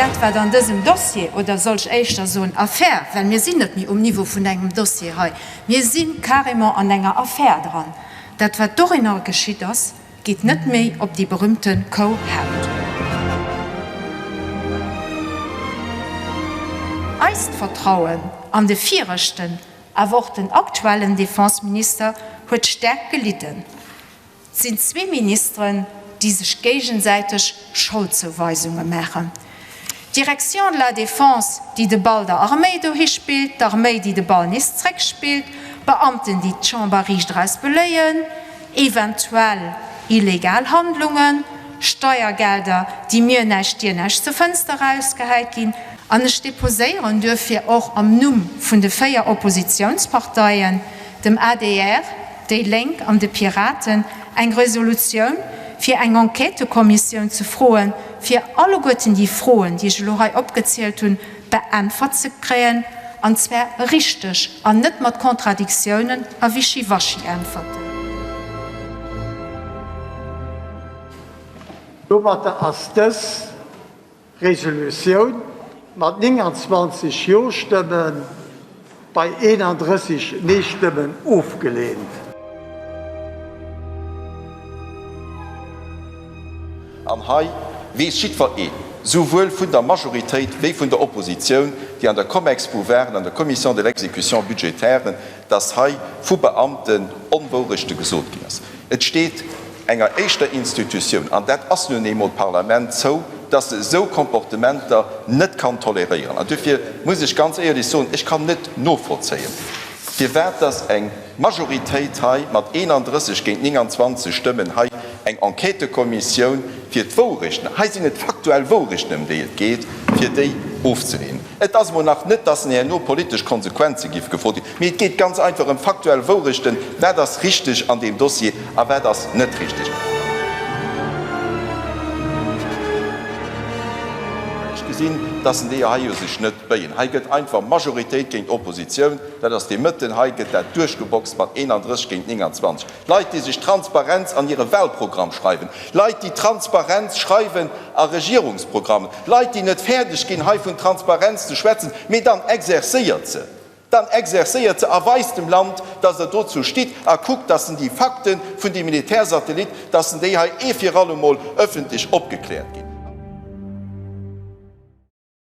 dat, wat an dësem Dossier, oder soll ech éischter soen Affär, well mir sinn net méi um Niveau vun engem Dossier hei, mir si carrément an enger Affär dran, dat, wat dorinner geschitt ass, geet net méi op déi berühmte Kouhaut. Eist Vertrauen an de viregten, awer och den aktuellen Defenseminister huet staark gelidden. Et sinn zwee Ministeren, déi sech géigesäiteg Scholdzouweisunge maachen. D'Direction de la Défense, déi de Ball der Arméi dohi spillt, d'Arméi, déi de Ball nees zréckspillt, Beamten, déi d'Chamber riicht eraus beléien, eventuell illegal Handlungen, Steiergelder, déi mir näischt dir näischt zur Fënster erausgehäit ginn. An ech deposéieren duerfir och am Numm vun de 4 Oppositionsparteien, dem adr, déi Lénk an de Piraten, eng Resolutioun, fir eng Enquêtekommissioun ze froen, fir alleguerten déi Froen, déi ech elo hei opgezielt hunn, beäntwert ze kréien, an zwar richteg an net mat Contradictiounen a Wischiwaschi-Äntwerten. Domatter ass dës Resolutioun mat 29 Jo-Stëmme bei 31 Nee-Stëmmen ofgeleent. An hei weess jiddwer een, souwuel vun der Majoritéit wéi vun der Oppositioun, déi an der Comexbu waren, an der Commission de l'exécution budgétaire, dass hei vu Beamten Onwourechte gesot ginn ass. Et steet enger éischter Institutioun, an dat ass nun eemol d'Parlament, zou, dass se esou Comportementer net kann toleréieren. An duerfir muss ech ganz éierlech soen, ech kann net novollzéien, firwat dass eng Majoritéit hei mat 31 géint 29 Stëmmen hei eng Enquêtekommissioun fir d'Wourechten, hei sinn et faktuell Wourechten, ëm déi et geet, fir déi ofzeleenen. Et ass emol nach net, dass herno politesch Konsequenze giff gefrot ginn, mee et geet ganz einfach ëm faktuell Wourechten, Wat ass richteg an deem Dossier a wat ass net richteg? Well ech gesinn, dass en déi hei u sech net béien. Hei gëtt einfach Majoritéit géint Oppositioun, dat ass dee Mëtten, hei gëtt dat duerchgeboxt mat 31 géint 29. Leit, déi sech Transparenz an hire Wahlprogramm schreiwen, Leit, déi Transparenz schreiwen a Regierungsprogrammen, Leit, déi net fäerdeg ginn, hei vun Transparenz ze schwätzen, mee dann exercéiert se, dann exercéiert se a weist dem Land, dass Der dozou stitt a kuckt, dass en déi Fakte vun deem Militärsatellit, dass en déi hei ee fir allemol öffentlech opgekläert ginn.